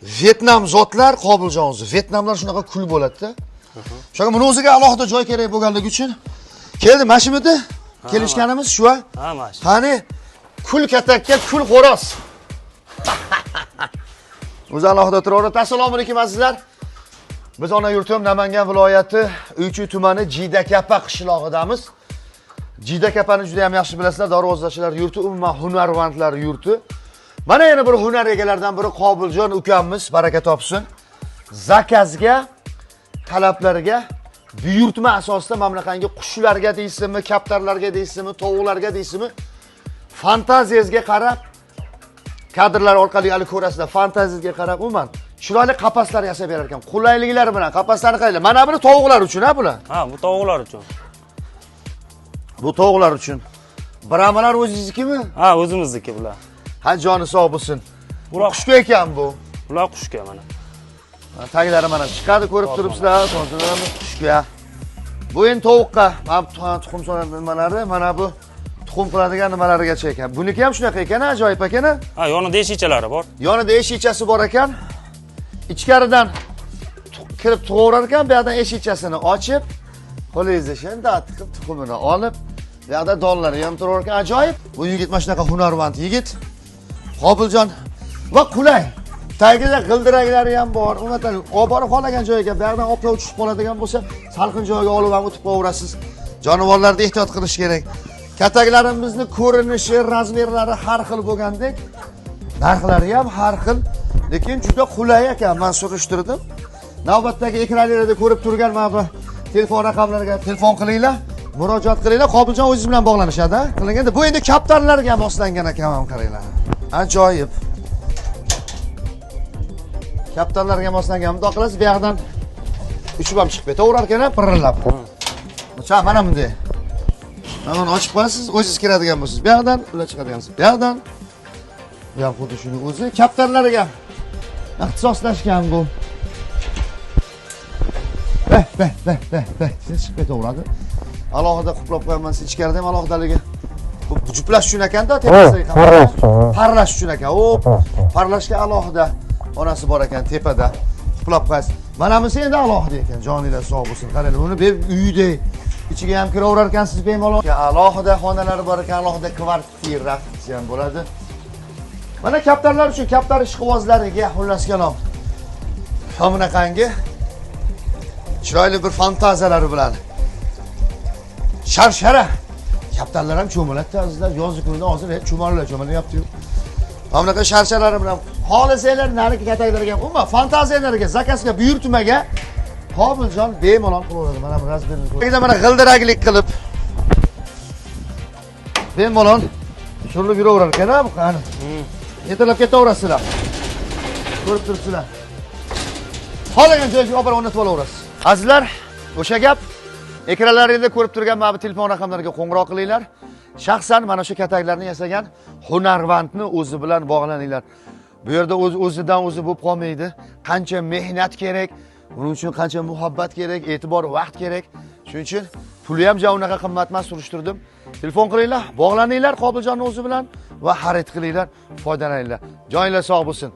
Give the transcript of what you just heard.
Vyetnam zotlar Qobiljon o'zi. Vyetnamlar shunaqa kul bo'ladi-da. Shunaqa buni o'ziga alohida joy kerak bo'lganligi uchun keldi. Mana shumidi? Kelishganimiz shu. Ha, mana shu. Qani kul katakka kul xo'roz. O'zi alohida turaveradi. Assalomu alaykum azizlar. Biz ona yurtim Namangan viloyati Uychi tumani Jiydakapa qishlog'idamiz. Jiydakapani juda ham yaxshi bilasizlar, darvozachilar yurti, umuman hunarvandlar yurti. Mana yana bir hunar egalaridan biri Qobiljon ukamiz, baraka topsin. Zakazga, talablarga buyurtma asosida mana bunaqangi qushlarga deysizmi, kaptarlarga deysizmi, tovuqlarga deysizmi, fantaziyangizga qarab kadrlar orqali hali ko'rasizlar, fantaziyangizga qarab umuman chiroyli qapaslar yasab berar ekan. Qulayliklari bilan qapaslarni qaranglar. Mana buni tovuqlar uchun ha bular. Ha, bu tovuqlar uchun. Bu tovuqlar uchun. Bramalar o'zingiznikimi? Ha, o'zimizniki bular. Ha, joni sog' bo'lsin. Bular Qushga ekan bu. Bular qushga mana. Mana taglari mana chiqadi, ko'rib turibsizlar, tozalarmi qushga. Bu endi tovuqqa, mana bu tuxum soladigan nimalari, mana bu tuxum qiladigan nimalarigacha ekan. Buniki ham shunaqa ekan, ajoyib ekan. A? Ha, yonida eshikchalari bor. Yonida eshikchasi bor ekan. Ichkaridan kirib tug'averar ekan, bu yoqdan eshikchasini ochib, qo'lingizni shunday tiqib tuxumini olib, bu yoqda donlari ham turaver ekan. Ajoyib. Bu yigit mana shunaqa hunarmand yigit. Qobiljon va qulay. Tagida g'ildiraklari ham bor. Umuman olib borib xohlagan joyiga, bu yoqdan oqlov tushib qoladigan bo'lsa, salqin joyga olib ham o'tib qo'yaverasiz. Jonivorlarni ehtiyot qilish kerak. Kataklarimizni ko'rinishi, razmerlari har xil bo'lgandek, narxlari ham har xil, lekin juda qulay ekan. Men surishtirdim. Navbatdagi ekranlarda ko'rib turgan mana bu telefon raqamlariga telefon qilinglar, murojaat qilinglar. Qobiljon o'zingiz bilan bog'lanishadi, ha? Qilinganda bu endi kaptarlarga moslangan ekan, ham qaranglar. Ajoyib. Kaptarlarga moslangan. Bundoq qilasiz, bu yoqdan uchib ham chiqib ketaverar ekan, pirillab. Cha, mana bunday. Mana buni ochib qo'yasiz, o'zingiz kiradigan bo'lsangiz, bu yoqdan ular chiqadigan bo'lsa, bu yoqdan. Bu ham xuddi shuni o'zi. Kaptarlarga ixtisoslashgan bu. Beh, beh, beh, beh, beh. Siz chiqib ketaveradi. Alohida quplab qo'yaman, siz ichkarida ham alohidaligi. Bu juplash uchun ekanda, tepasidagi Parlash uchun. Parlash uchun ekan. O, parlashga alohida onasi bor ekan tepada. Quplab qo'yasiz. Mana bunisi endi alohida ekan. Joninglar sog' bo'lsin. Qaranglar, buni berib uyday ichiga ham kiraverar ekansiz bemalol. Alohida xonalari bor ekan, alohida kvartira ham bo'ladi. Mana kaptarlar uchun, kaptar ishqibozlariga xullas kalom. Mana bunaqangi chiroyli bir fantaziyalari bilan. Sharshara. Kaptarlar ham cho'miladi azizlar. Yozgi kunda hozir cho'mallar cho'milyapti-yu. Mana bunaqa sharsharalari bilan xohlasanglar narigi kataklarga ham, umuman fantaziyalarga, zakazga, buyurtmaga Qobiljon bemalol qilaveradi. Mana bu razmerini ko'ring. Mana g'ildiraklik qilib bemalol surilib yuraverar ekan, bu qani. Yetalab ketaverasizlar. Ko'rib turibsizlar. Xohlagan joyga olib borib o'rnatib olaverasiz. Azizlar, o'sha gap ekranlaringizda ko'rib turgan mana bu telefon raqamlariga qo'ng'iroq qilinglar. Shaxsan mana shu kataklarni yasagan hunarvandni o'zi bilan bog'laninglar. Bu yerda o'z o'zidan o'zi bo'lib qolmaydi. Qancha mehnat kerak, buning uchun qancha muhabbat kerak, e'tibor, vaqt kerak. Shuning uchun puli ham ja unaqa qimmat emas, surishtirdim. Telefon qilinglar, bog'laninglar Qobiljonning o'zi bilan va xarid qilinglar, foydalaninglar. Joninglar sog' bo'lsin.